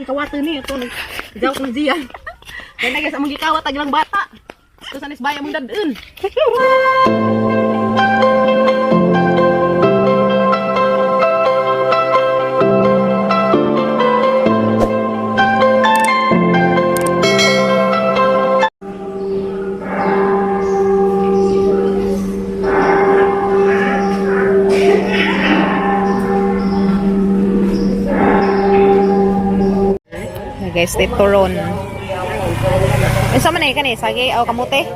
Kawatan ni ito nag jawk ng diyan. Kaya na guys, among gikawat ang ilang bata. Ito sa nisbay among dadun. Okay, guys, di turon. Unsa man eh kani sagi o kamote?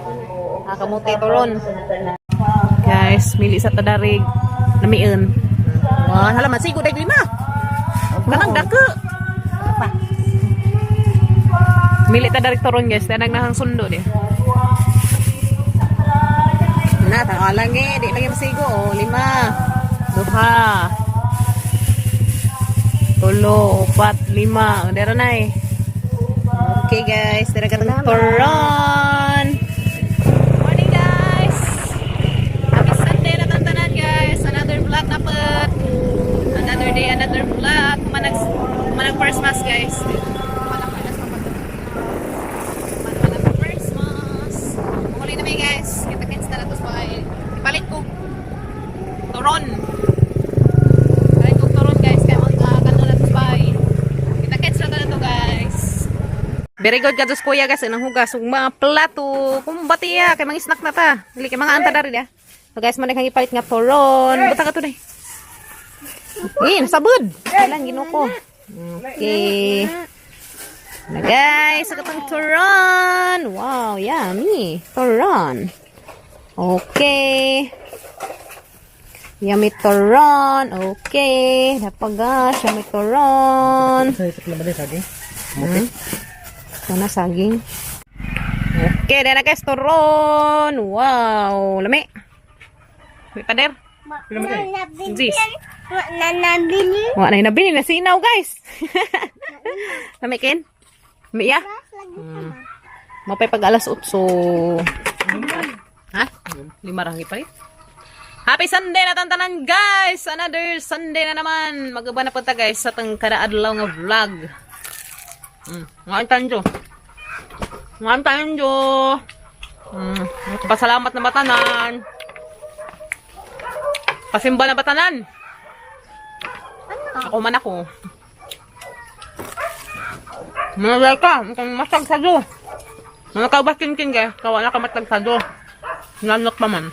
Ah, kamote turon. Guys, mili sa tadarig namiun. Wah, hala masigo dag lima. Kanang dako. Pa. Mili tadarig turon guys, tanag nahang sundo di. Na, tanga lang eh, di lagi masigo oh, lima. Duha. Tulo, upat, lima. Dera na eh. Okay guys, dera katong turon. Morning guys! Happy Sunday na tantanan guys. Another vlog na put. Another day, another vlog. Kumanag first mass guys. Kumanag first mass. Muli na may guys. Kita-kits na natos pa kay. Ipalit ko. Turon. Palit ko turon guys. Kaya magkano na tos pa Kita-kits na to guys. Very good kadtos kuya guys, nang hugas ug mga plato. Kumbati ya kay mga snack na ta. Dili kay mga anta dari dia. So guys, man kang ipalit nga turon. Butang ka to day. Eh, sabod. Kailan ginuko. Okay. Na guys, sa katong turon. Wow, yummy. Turon. Okay. Yummy turon. Okay. Napagas, yummy turon. Saging. Ito na, saging. Okay, dahil na guys, turon. Wow, lami. May pader. Jeez. Nanabili. Wala na nabili na sinaw, guys. Lami, Ken? Lami, ya? Mapay pag alas 8. Ha? Lima rangi pa rin. Happy Sunday na tantanan, guys! Another Sunday na naman. Mag-uba na punta, guys, sa tang kada adlaw nga vlog. Ngayon tanjo. Ngayon tanjo. Pasalamat na batanan. Pasimba na batanan. Ako man ako. Mga ka, kung masag sa do. Mga kaubas kin kay, kawa na ka matag sa do. Nanok pa man.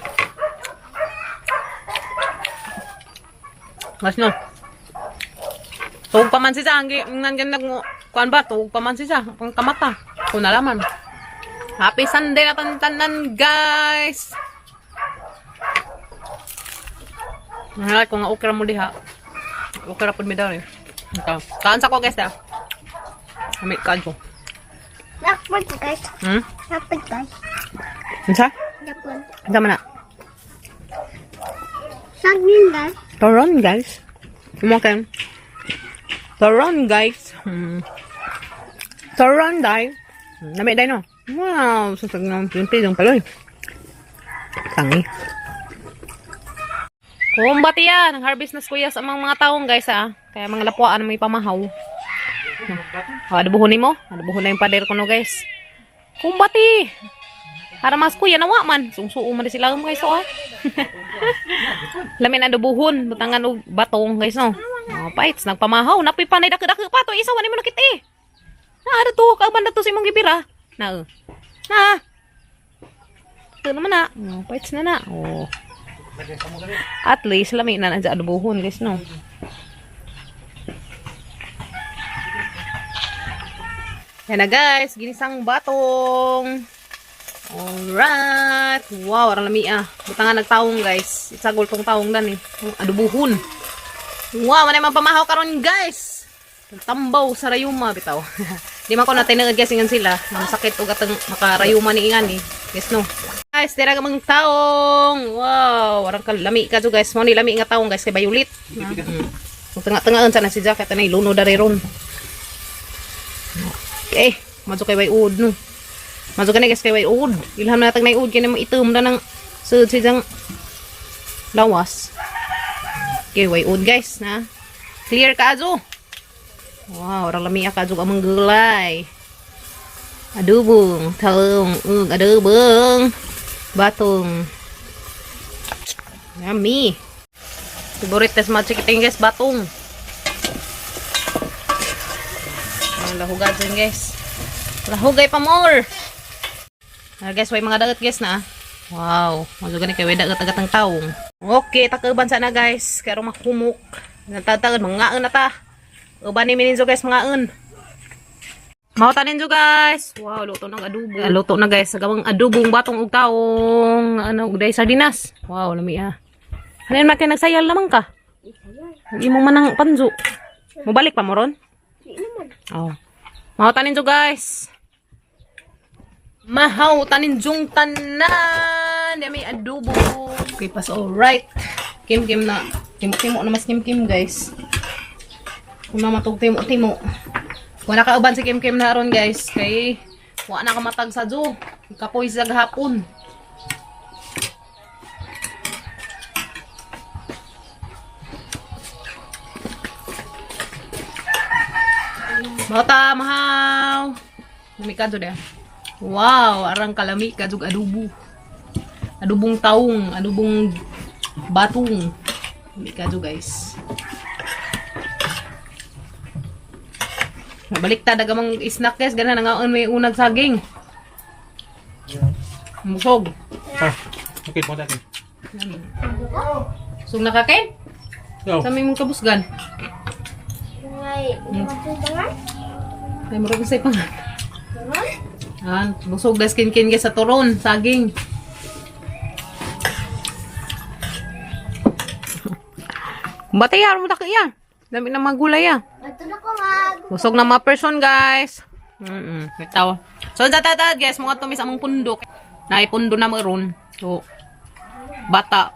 Mas no. Tuog pa man siya, ang nangyan nag kuan ba, tuog pa man siya, ang kamata. Kung nalaman. Happy Sunday na tantanan, guys! Ay, kung nga okay ra mo diha. Okay ra pud mi daw eh. Ikaw. Kaan sa ko guys ah. Ami kaan ko. Lakpon guys. Lakpon guys. Unsa? Lakpon. Unsa man na? Saging guys. Turon guys. Mo kan. Turon guys. Turon dai. Nami dai no. Wow, susag ng simple yung paloy. Tangi. Kumbati yan, ang harvest na kuya sa mga taong guys ah. Kaya mga lapuan may pamahaw. Oh, adubuhon nimo? Adubuhon na yung pader ko no guys. Kumbati. Para mas kuya nawa man. Sungsuo man di sila guys oh. Ah. Lamin adubuhon, butangan og batong guys no. Oh, paits nagpamahaw, napoy panay dako-dako pa to isa wala mo nakita eh. Na ano to, kauban na to sa imong gibira. Na. Eh. Na. Ito naman na. Oh, paits na na. Oh. At least lami na na adubuhon guys no. Yan na guys, ginisang batong. Alright. Wow, arang lami ah. Butangan nagtaong guys. Isagol tong taong dan eh. Adubuhon. Wow, manay pamahaw karon guys. Tambaw sa rayuma bitaw. Di man ko na tinuod guys ingan sila. Masakit og atong makarayuma ni ingan eh. Yes no. Guys, dira ka mang taong. Wow, arang kalami ka guys. Mo ni lami nga taong guys kay bayulit. Tanga-tangaan sa na si Jack at nay luno dari ron. Okay, madto kay way uod no. Madto kani guys kay way uod. Ilham na tag nay uod kini mo itom na ng sud si lawas. Okay, way uod guys na. Clear ka azo. Wow, orang lami ka jug among gulay. Adobong taong ug adobong batong. Yummy. Favorite tas mga chikiting guys, batong. Ang lahugad dyan guys. Lahugay pa more. Ah, guys, way mga dagat guys na. Wow, mga gani kay way dagat agat ang taong. Okay, takuban sana guys. Kaya makumok. Natatagad mga na ta. Uban ni mininzo guys mga un. Mao tanin guys. Wow, luto ng adobo. Ah, luto na guys. Gawang adobong batong ug taong ano ug day sardinas. Wow, lami ah. Hanin man kay nagsayal naman ka. Imo man ang panzo. Mobalik pa mo ron? Di naman. Oh. Mao tanin guys. Mahaw tanin jung tanan. Di may adobo. Okay, pas alright. Kim kim na. Timo timo na mas kim kim guys. Kung na matug timo timo. Wala ka uban si Kim Kim na aron guys kay wa na ka matag sa zoo. Kapoy sa gahapon. Bata, mahaw. Lami ka jud eh. Wow, arang kalami ka jud adobo. Adobong taong, adobong batong. Lami ka jud guys. Baliktad agamang snack guys, gana nangaon may unag saging. Musog. Ah, okay, punta natin. Sug nakakain? Go. Sa may mong kabusgan. Ngay, matudangan? Ay, murag sa ipang. Turon? Ah, busog na skin kin guys sa turon, saging. Batay mo ta iya. Dami na mga gulay ah. Matulog ko nga. Busog na mga person guys. Bitaw. So tatad guys, mga tumis among pundok. Naipundo na mo ron. So bata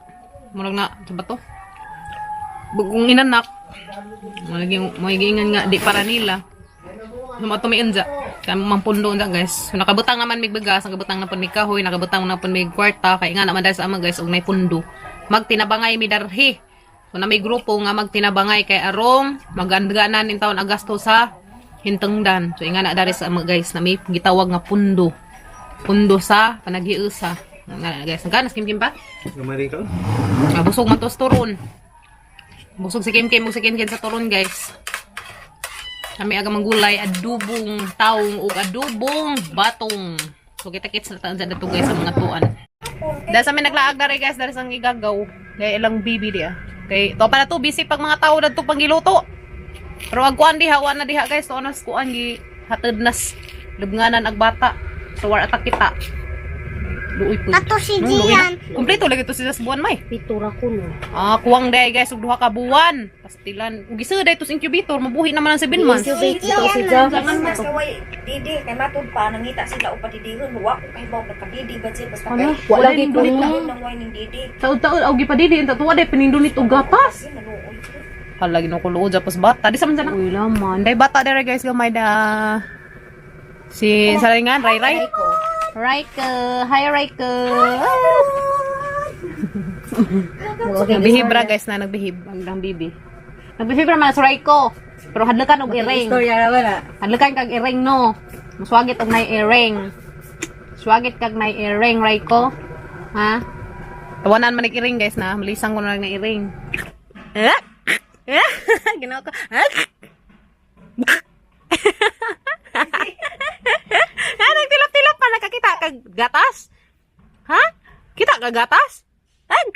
murag na sa ba to? Bagong inanak. Magigingan nga di para nila. So, mga tumiin dya. Kaya mang pundo dya guys. So, nakabutang naman mig bigas, nakabutang na pud mig kahoy, nakabutang na pud mig kwarta. Kaya nga naman dahil sa ama guys, og nay pundo. Magtinabangay mi darhi. So na may grupo nga magtinabangay kay arong magandganan nin taon agasto sa hintengdan. So inga na dari sa ama guys na may gitawag nga pundo. Pundo sa panaghiusa. Nga na guys. Nagkanas kim kim pa? Gamay rin ka. Ah, busog man to sa turon. Busog si Kim Kim, busog si Kim Kim sa turon, guys. Kami aga manggulay, adubong taong ug adubong batong. So kita-kits na taon sa dato guys sa mga tuan. Dahil sa may naglaag na rin guys, dahil sa igagaw. Kay ilang bibi diya. Kay to para to busy pag mga tao dadto pangiluto. Pero ag kuan diha, wa na diha guys, to nas kuan gi hatid nas lubnganan ag bata. So war atak kita. Luoy po. Ato si No, luoy na. Gian. Kumpleto lagi to sila sa buwan may. Pitura ko no. Ah, kuwang day guys, ug duha ka buwan. Pastilan. Ug gisa day to sa incubator, mabuhi naman ang 7 months. Jangan Mas kaway didi kay matud pa nangita sila og padidihon wa ko kay baw nagpadidi ba sila basta Ano? kay Wala lagi ko. nang way ning didi. Taud-taud og gipadidi inta tuwa day pinindunit og gatas. Kasi naluoy ko. Hala ginoo ko luod sa bata. Di sa man sana. Uy laman. Day bata dere guys gamay da. Si saringan Ray Ray. Raika, hi Raika. Nagbihib ra guys na nagbihib ang bibi. Nagbihib ra man sa Raiko. Pero hadlakan og iring. Istorya ra ba na? Hadlakan kag iring no. Muswagit og nay iring. Swagit kag nay iring Raiko. Ha? Tawanan man iring guys na. Malisang ko na lang na iring. Eh? Eh? Ginawa ko. Eh? Ah, nagtilap-tilap pa nakakita kag gatas? Ha? Kita ka gatas? Ag!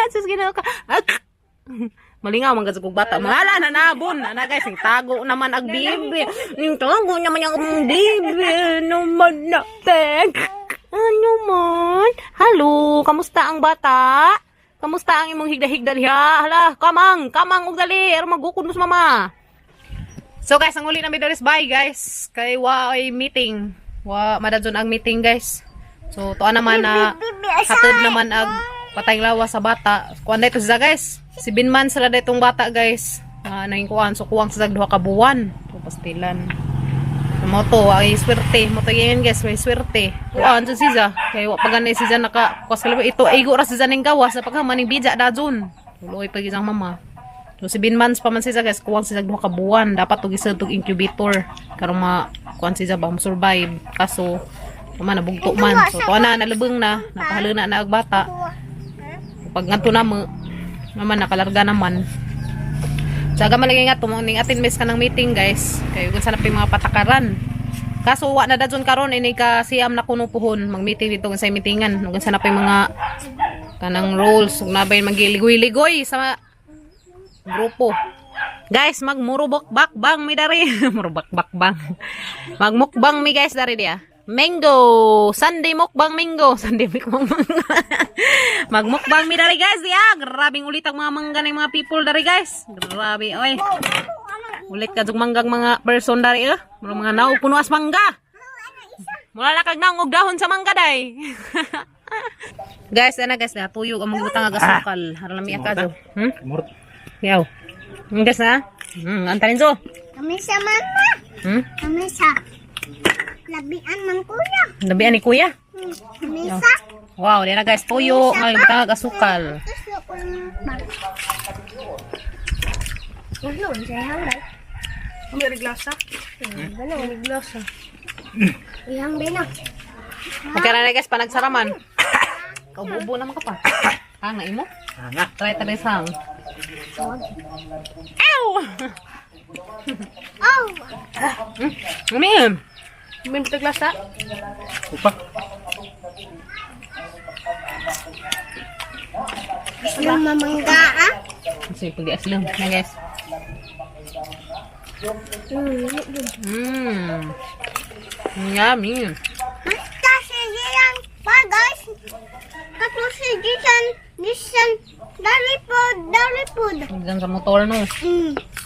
Sus ginawa ko. Ag! Malingaw man kog bata. Mala na nabon. Ana guys, ning tago naman ang bibi. Ning tago naman ang bibi. Naman na tek. Ano man? Hello, kamusta ang bata? Kamusta ang imong higda-higda diha? Hala, kamang, kamang og dali, aron magukod mo sa mama. So guys, ang uli namin dalis bye guys. Kay wa ay meeting. Wa madadson ang meeting guys. So tuan naman na hatod naman ag patay lawas sa bata. Kuan dito siya guys. Si Binman sila ditong bata guys. Nanging kuan so kuwang sa duha ka buwan. So pastilan. Mo to ay swerte. Mo to yun guys, may swerte. Kuan sa siya. Kay wa pa ganay siya naka kuas kalabi ito igo ra siya ning gawas sa paghaman ning bija dazon. Tuloy pag isang mama. So 7 months pa man siya guys, kuwang siya 2 ka buwan. Dapat tug isa tug incubator karon ma kuan siya ba survive. Kaso man nabugto man. So tuwa na nalubong na, napahaluna na ang bata. Pag ngadto na mo, naman nakalarga naman. Saga man lagi nga tumuning atin miss ka ng meeting guys. Kayo kung sana pa yung mga patakaran. Kaso wa na dadyon karon ini ka siyam na kuno puhon mag-meeting dito sa meetingan. Kung sana pa yung mga kanang rules ug nabay magiligoy-ligoy sa mga grupo. Guys, magmurubok bakbang mi dari. Murubak bakbang. Magmukbang mi guys dari dia. Mango, Sunday mukbang mango, Sunday mukbang mangga. Magmukbang mi dari guys ya. Grabing ulit ang mga mangga ng mga people dari guys. Grabe oy. Ulit ka jug manggang mga person dari eh. Mga mga nao puno as mangga. Mula na kag naong og dahon sa mangga day. Guys, ana guys na tuyog ang mga butang aga sukal. Haron lami ka. Murot. Yaw. Guys na. Antarin so. Kami sa mama. Kami sa labian man kuya. Labian ni kuya. Kami sa Wow, di na guys, tuyo, ay butang asukal. gusto ko ng Ulo, sa hangay. May reglasa. Wala, may reglasa. Iyang bina. Okay na guys, panagsaraman. Kaubo-ubo naman ka pa. Hang na imo? Hanga. Try try sang. Ow! Oh, Umi. May reglasa. Upa. gusto mamangga ah. Kasi pag lang na guys. Yummy. Basta si Jian pa guys. Kato si Jian, Nissan, dari pod, dari pod. Diyan sa motor no.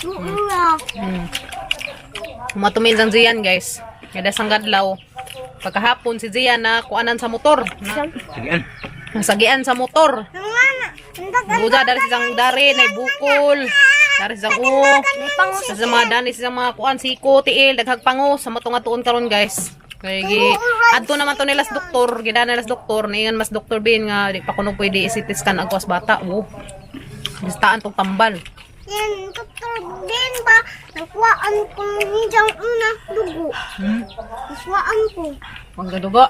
Uula. Matumin lang Zian guys. Kada sang gadlaw. Pagkahapon si Zian na kuanan sa motor. Na, Sagian. nasagian sa motor. Ang Buda dari siyang dari na bukol. Dari siyang o. Sa mga dani siyang mga kuan siko, tiil, daghag pango sa matong atuon karon guys. Kay gi adto naman to nila sa doktor, gidana nila sa doktor, niingan mas doktor bin nga di pa kuno pwede i-CT scan ang kuwas bata. Oh. Gistaan tong tambal. Yan, Dr. Ben ba, nakuhaan ko niyang una dugo. Nakuhaan ko. Panggadugo.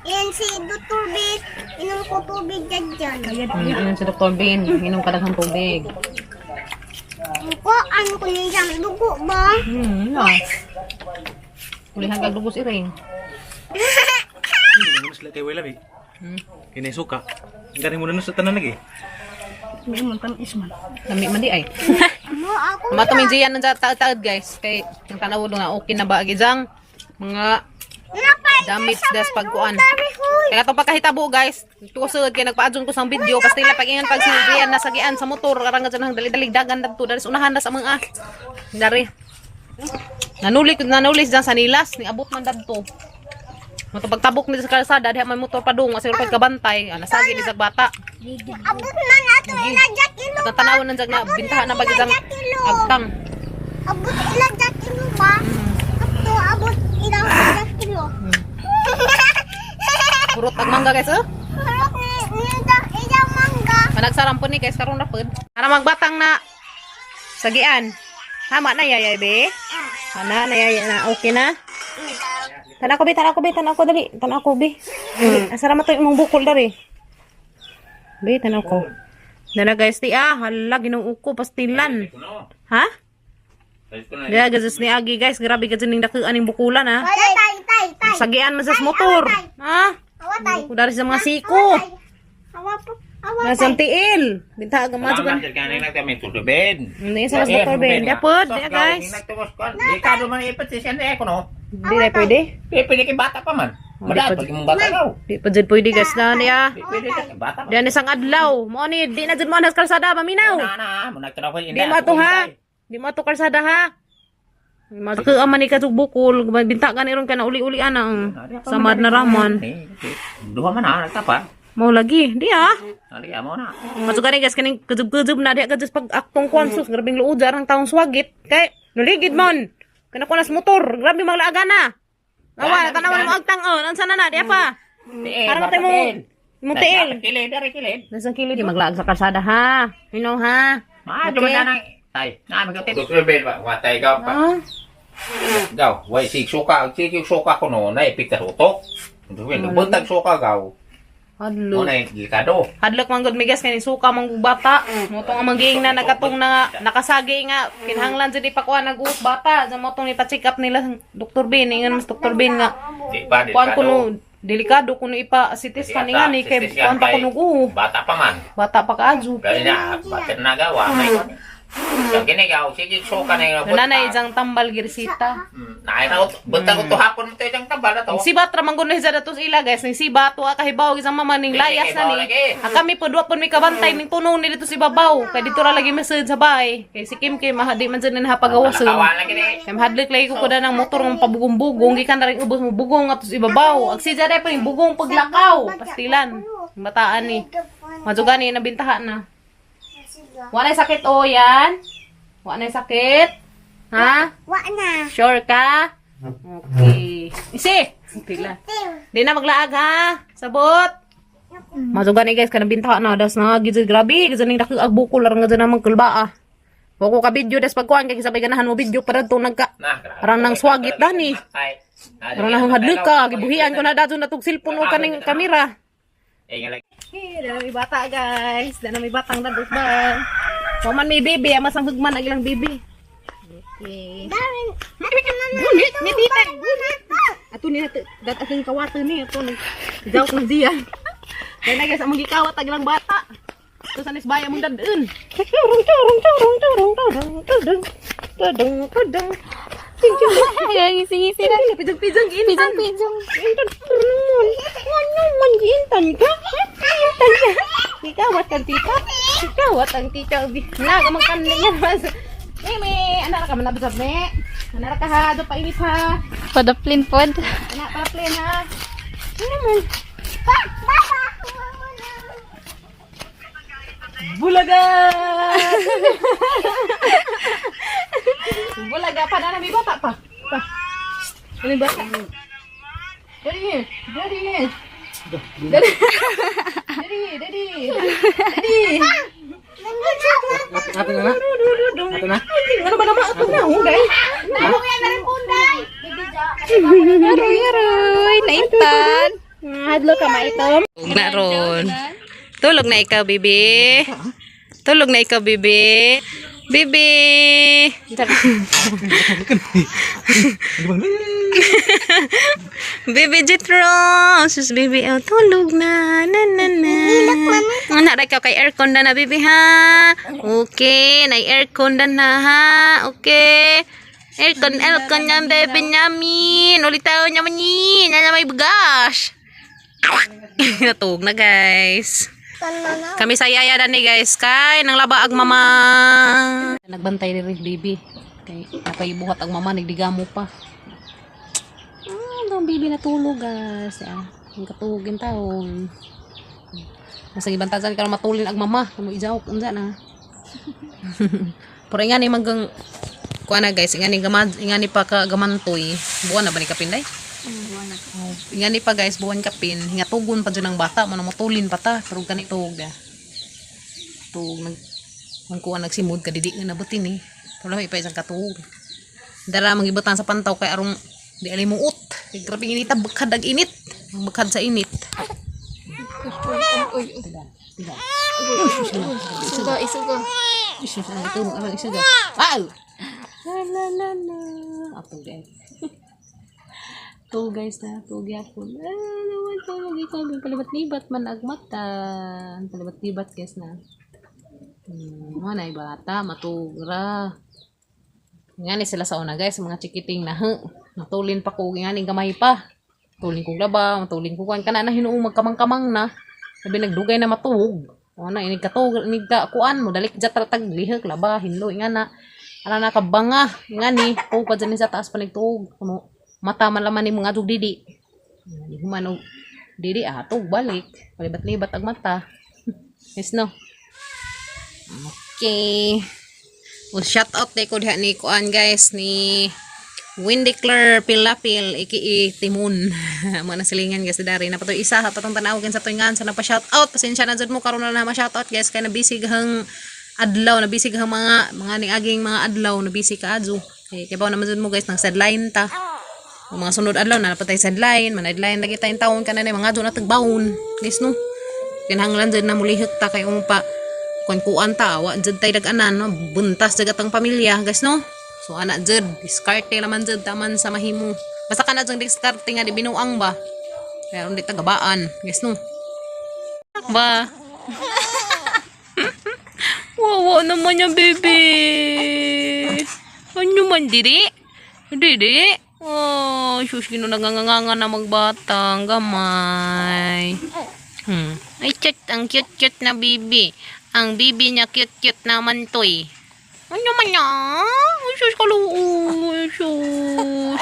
Yan si Dr. Ben, inom ko tubig dyan dyan. Inom si Dr. Bin, inom ka daghang tubig. Nakuhaan ko niyang dugo ba? No. Ulihan kag dugos iring. Hindi naman sila kay Wela eh. Kinay suka. Gani mo na sa tanan lagi. May man tamis man. Lami man di ay. Mo ako Matumin siya nang taad-taad guys. Kay ang tanaw nga okay na ba gizang mga damage das pagkuan. Kaya itong pagkahitabo guys, tusod kay nagpaadyon ko sang video pastila pag-ingan pag sigian nasagian sa motor karang nga dyan dali-dali dagan dagto dari sa unahan na sa mga dari. Nanuli nanulis dyan sa nilas ni abot man dadto. Mato pagtabok ni sa kalsada diha may motor padung siguro pagkabantay, nasagi ni sa bata. Abot man ato ila Jack ilo. Tatanawon nang jag na bintahan na bagizang agtang. Abot ila Jack ilo ba? Ato abot ila Jack ilo. Purot ang mangga guys oh. Harap ni ni ila mangga. Managsaram po ni guys karon ra pod. Para magbatang na sagian. Tama na yayay be. Ana na yaya na okay na. Tanaw ko be, tanaw ko be, tanaw ko dali, tanaw ko be. Dali, Asa ra man to imong bukol dali. Be, tanaw ko. Dala guys, ti ah, hala Ginoo ko pastilan. Ha? Diya gazas ni Agi guys, grabe gazas ning dakuan ning bukulan ah. Tay tay tay tay. Sagian man sa motor. Ha? Awa tay. Dari sa mga siko. Awa po. Awa Nasa tiil. Binta ang mga Salamat kay nang kami tutubin. Hindi sa mas Dr. Ben. Dapod, diya guys. Di ka man ipat si siya ko no. Di na pwede. Di pwede kay bata pa man. Madapat pag imong bata raw. Di pa dyan pwede guys na niya. Di pwede ka bata pa. Diyan isang adlaw. Mo ni di na dyan mo anas kalsada maminaw. Na na mo nagtrabaho Di mo ato ha. Di mo ato kalsada ha. Maka man ni katug bukol, binta ka ni ron ka na uli-uli ana. Samad na raman. Duha man ha nagtapa. Mo lagi, di ha. Ali amo na. Masuk ka guys kaning kejub-kejub na di ka just pag aktong kwan sus grabing luod arang taong swagit kay naligid mon. Kana ko nas motor, grabe maglaaga na. Awa, tanawan mo agtang oh, ansa na na di pa. Para matay mo mo tiil. Kilid dari kilid. Nasa kilid di maglaag sa kalsada ha. You know ha. Ma, Okay. okay. Na nang tay. Na magkatid. Dr. Ben ba, watay ka pa. Ah, Gaw, way sig suka, sig suka ko no, na epekta utok. Dr. Ben, buntag suka gaw. Hadlok. Mo na delikado. Hadlok man gud migas kay ni suka man gud bata. Mo tong amang giing na nakatong na nakasagi nga kinahanglan jud ipakuha nag uot bata. Sa mo tong ipa-check up nila Dr. Ben, ingon mas Dr. Ben nga Di ba kuan delikado. kuno delikado kuno ipa CT scan nga ni kay CT scan kuan pa kay kuno uo. Bata pa man. Bata pa kaadyo. Dahil na, bata na gawa. May Ang gini gaw, sige suka na yung Nanay isang tambal girsita. Naay na buntag ko hapon mo to isang tambal na to. Ning sibat ra man gud na datos ila guys, ning sibat wa kahibaw isang mama ning layas na ni. Ang kami po duwa pud mi kabantay ning tunong ni dito si babaw. Kay dito ra lagi mesud sa bahay. Kay si Kim kay mahadi man jud na napagawas. Nakawan lagi ni. Kay mahadlok lagi ko kuda ng motor ng pabugong-bugong gikan na rin ubos mo bugong atos ibabaw. Ag si Jare pa ning bugong paglakaw, pastilan. Bataan ni. Madyo gani nabintahan na. Wala sakit o yan? Wala sakit? Ha? Wa na. Sure ka? Okay. Isi! Okay lang. Di na maglaag ha? Sabot! Masugan ni guys, kanang binta na. Das na, gizid grabe. Gizid ning daki ag bukol. Larang nga dyan namang kulba ah. Wako ka video, das pagkuhan. Kaya sabay ganahan mo video. Para to nagka... Na, grabe. Arang nang swagit dani. Ay. Arang nang hadlok ka. Gibuhian ko na dato na tog cellphone o kaning kamera. Eh, nga lagi. Hey, dala may bata guys. Dala may batang dados ba. Waman may baby, mas ang hugman ang ilang baby. Okay. Darwin. Gunit, ni tita. Gunit. Ato ni dat aking kawatan ni ato ni. Jawk na siya. Kaya na guys, among gikawat ang ilang bata. Ito sa nisbaya mong dadun. Turong turong turong turong turong turong turong turong. Ngisi-ngisi na. Pijang-pijang intan. Pijang-pijang. Intan naman. Ano man intan ka? Intan ka. Ikawat ang tita. Ikawat ang tita. Na, kamang kanding yan. Mimi, anak ka man nabisab me. Anak ka ha, do painit ha. Padaplin pod. Anak pa plane ha. Ano naman? Pa, papa. Bulaga! Bulaga pa na may bata pa. Pa. Ano yung bata? Daddy, daddy. Daddy. Daddy, daddy. Daddy. Ato na na. Ato na. Ano ba naman ato na, oh, guys? Aroy, aroy. Naintan. Hadlo ka maitom. Tulog na ron. Tulog na ikaw, bibi. Tulog na ikaw, bibi. Bibi. Bibi Jitro. Sus, bibi, oh, tulog na. Na, na, na. Ano na ikaw kay aircon na na, bibi, ha? Okay, na aircon na na, ha? Okay. Aircon, aircon yan, bebe namin. Ulit tayo naman yun. Ano may bugas. Natug na, guys. Kami sa yaya na ni guys. Kay nang laba ag mama. Nagbantay ni rin baby. Kay napaibuhat ang mama nagdigamo pa. Ah, ang baby natulog guys. Ah, ang katugin taon. Masang ibang tazan karon matulin ag mama. Kamo ijawok unsa na. Pero ingani manggang kuan na guys, ingani gamad, ingani pa ka gamantoy. Buwan na ba ni kapinday? Oh, ingani pa guys, buwan kapin. Hingatugon pa dyan ang bata, mo na matulin pa ta. Pero ganito ga. Tug nag ang kuan nagsimod ka didi nga nabutin eh. Pero may pa isang katuog. Dara mangibutan sa pantaw kay arong di alimuot. Kay grabe inita bukad ag init. Bukad sa init. Isugo, isugo. Isus ang ito ang isa ga. Wow. La la la la. Ato guys. To guys na to gyapon. Ah, naman to ikaw palibat-libat man ag mata. Ang Palibat-libat guys na. Mo na bata matugra. Ngani sila sa una guys, mga chikiting na huh. Natulin pa ko ngani gamay pa. Tulin kog laba, matulin ko kuan kana na hinuong magkamang-kamang na. Sabi nagdugay na matuog. O na inig katug, inig ka kuan mo dalik jat ratag lihok laba hinlo ingana. Ala na kabanga ngani tuog pa dyan sa taas pa nagtuog. Kuno mata man laman ni mga tug didi. Ngani human og didi ah tuog balik. Palibat-libat ag mata. Yes no. Okay. O shout out day ko diha ni kuan guys ni Wendy Claire Pilapil iki Timun. Mo na silingan guys dari na patoy isa ha patong tanaw sa tuingan sa nagpa shout out. Pasensya na jud mo karon na na ma shout out guys kay na busy gahang Adlaw na busy ka mga niaging mga adlaw na busy ka adyo. Kay kay naman jud mo guys nang sideline ta. Ang mga sunod adlaw na napatay sideline, manadline lagi tayong taon kana na mga adyo na tagbaon. Guys no. Kinahanglan jud na mulihok ta kay pa kuan ta wa jud tay dag-anan no, buntas jud atang pamilya guys no. So ana jud diskarte naman jud taman sa mahimo. Basta kana jud diskarte nga di binuang ba. Pero di tagabaan guys no. Ba. Wawa naman yung baby. Ano man diri? Diri? Oh, sus, ginunaganganga na magbatang gamay. Ay, cute. Ang cute-cute na bibi. Ang bibi niya cute-cute naman to eh. Ano man niya? Ay, sus, kaluoy. Sus.